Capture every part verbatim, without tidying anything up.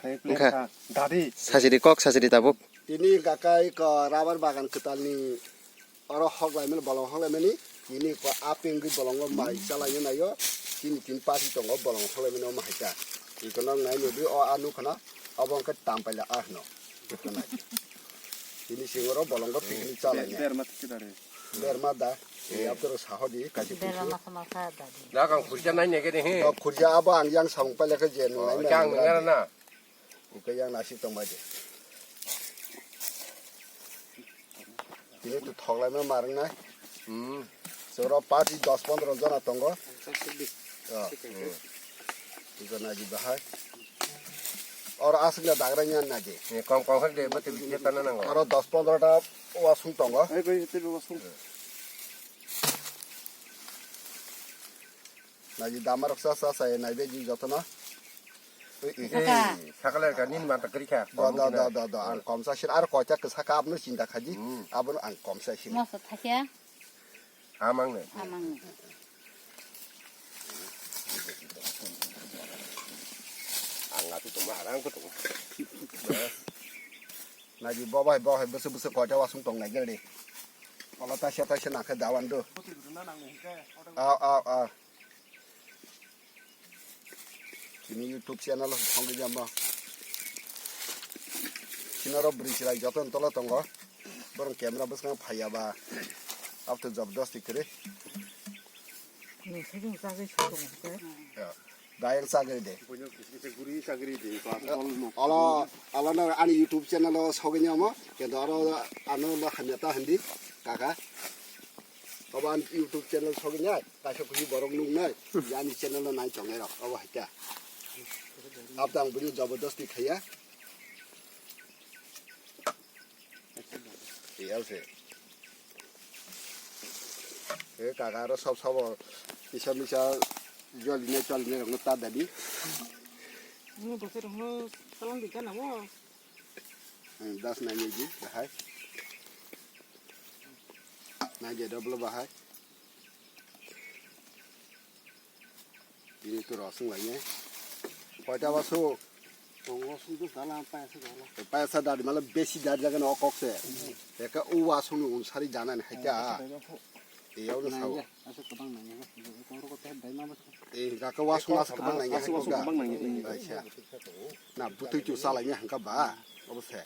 Wngkha. Dadi. Sachiri kok, sachiri tabuk. Tini kakai ko rubber bagan kwtalni oro hoklaimani, bolong hoklaimani. Tini ko apengwi bolongo mai chalaina naio. Tini tin party tongo bolong hoklaimani omo haita. Ikono nai nudi o anu khana obo wngkha tampaila ahno. Tini singoro bolongo picnic chalaina. Berma tikhe dare. Berma da. Yaptoro sahodi kachi. Berma masa masa dadi. Dagang khurja nai nege de he. Khurja abo ang yang samung pailakhe je nung nai. Yang nung nai na. Hwnkhe yang nasik tongbai de. Tini tu thoklaima marwngnai. Hmm. Soro party dos pondro jona tongo. Oh. Hmm. Tiko naji bahai. Oro aswkna dagra nyan naji. Kom kom khe de bati bisi tana nango. Oro dos pondro ta wasung tongo. Ai bai te wasung. Naji damarok sa sa sa nai beji jotono. Ui, ui. Sakale ka nini mata kri kha. Do do do do do ang komsa sin ar koita ke saka abno chinta khaji. Hmm. Abno ang komsa sin. Masa thakya. Amang ne. Amang ne. Ang atu tuma arang ko tuma. Naji bobai bobai bese bese koita wasung tong nai gel de. Ola tasia tasia nakhe dawan do. Au au au. Chini YouTube channel o songwi jamo. Chini oro bridge lai joto tolo tongo. Borong camera bwskango phaiya ba. After job dosti kiri. Nusajung chagwi sotong hwnkhe. Ya. Dayang chagwi de. Olo, olo no ani YouTube channel o sogwi nyamo. Kendo oro ano lo hamya ta hindi. Kaka. Obo ani YouTube channel sogwi nyai. Kaisa kusi borok nuknai, je ani channel no nai tongnai rok, obo hai khe. Abtang bini jabardasti khaiya. Iyal se. E kaka aro sob sobo kisa misa jolinai cholinai rokno ta dadi. Ini bosai rokno salam di kana bo. Ang das nai nai di bahai. Nai di double bahai. Ini tu rosung lai ne. Koita basu. Tongo sung tu dala paisa dala. Paisa dari mala besi dari jaga no kok se. Eka u wasung ni unsari jana ni haita. Iya udah sawo. Aswk kwbang nangya, kok rok tei bai ma bwswk. Eh, hwnkha khe wasung aswk kwbang nangya, aswk wasung kwbang nangya, eh. Aisa. Na bwtwi chu chalaina hwnkha ba, obo se.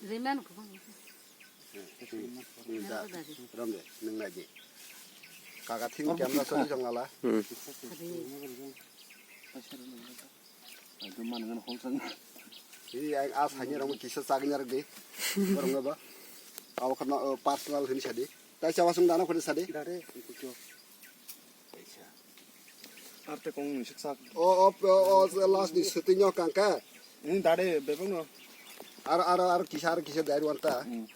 Rwimano kwbang. Hmm, da, rom de, nwng nai di. Kaka thing camera sori jong lala. Hmm. Adi. Adu man ngan hol sang. Ri ai a sanya rong kisa chagin rok di. Borong ba. Aw khana, uh, personal hin sadi. Tai chawa sung dana khode sadi. Dare. Arte kong ni sik sak. O, o, o, o, last ni shooting yo kangka. Ini dare bebang no. Ar, ar, ar kisa, ar kisa dari wanta. Hmm.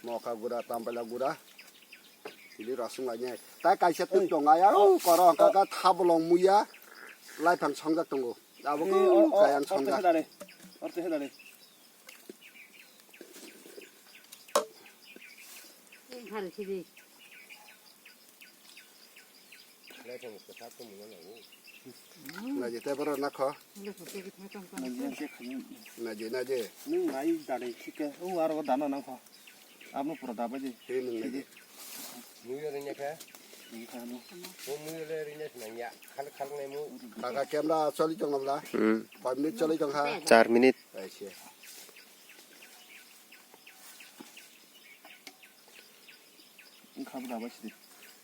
Moka gura, tampela gura. Tini rosung lainai. Tai kaisa tuk tongo, ayang koro hwnkha khe thabolong muya. Laiphang songjak tongo. Abo kayang songjak. Orte se dare. Orte se dare. Hari sidi. Naji tei borok nakho. Naji, naji. Nwng nai dare khike, o aro dana nangkho. Amo pura dabai di. He nwng naji. Muyo ringya khe? Nwng kha ano. O muyo le ringya se nangya. Khal khal nai mu. Kaka camera choli tong nabla. Hmm. Five minute choli tong kha. Char minute. Aise. Wngkha bo dabai sidi.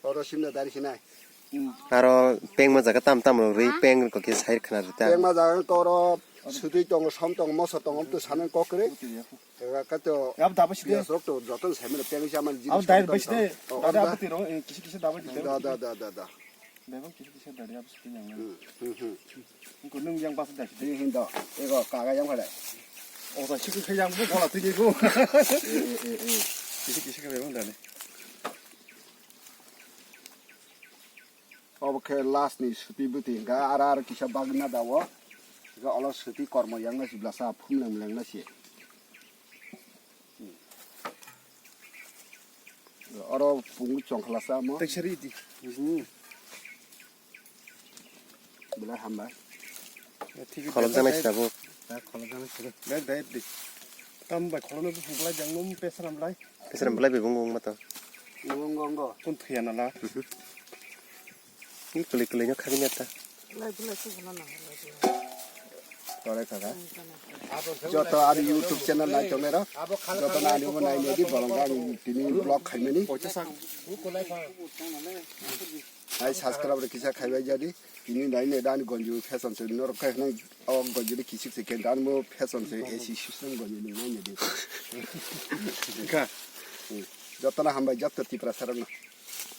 Oro simna dari sinai. Hmm. Aro pengma jaga tam tam rok ri, peng rok khe sai khna rita. Pengma jaga koro sutui tongo, som tongo, moso tongo, amtwi sanani kok kwrwi. Buti ya. Ega kato. Yab dabai sidi. Piyas rok to joto sai mano peng sama jinis. Abo dai bai sidi. Oh, dai abo tiro, eh, kisi kisi dabai di. Da, da, da, da, da. Bebak kisa kisa dari apa sih yang lain? Hmm, hmm, hmm. Engko nung yang pas dah. Ini hindo, ego kaga yang pada. Oh, tak sih kayak yang mau bola tuh ego. Eh, eh, eh, eh. Kisa kisa kayak yang dari. Obo khe last ni suti buti hingka ara ara kisa bagna dawo. Hingka olo suti kormo yang nasi belasa phum leng leng nasi. Oro pungu chongkhlasa mo. Teksari di. Belai hambai. Kholopjaknai se tabuk. Dai, dai, di. Tam bai kholono bufung belai jang nung pesaram belai. Pesaram belai bebung bung mato. Nung gongo. Kun thuya nala. Ni kuli kuli nyo khagini ata. Lai belai se bola na. Tore khaga. Joto ani YouTube channel nai tongnai rok. Joto na ani mo nai nedi bolong ani tini vlog khaimani. Ai subscribe rok kisa khaibai jadi. Tini nai ne dan gonju fashion se norok khai nai o gonju ni kisik se ken dan mo fashion se A C system gonju ni nai nedi. Kha. Joto na hambai joto Tiprasa rok no.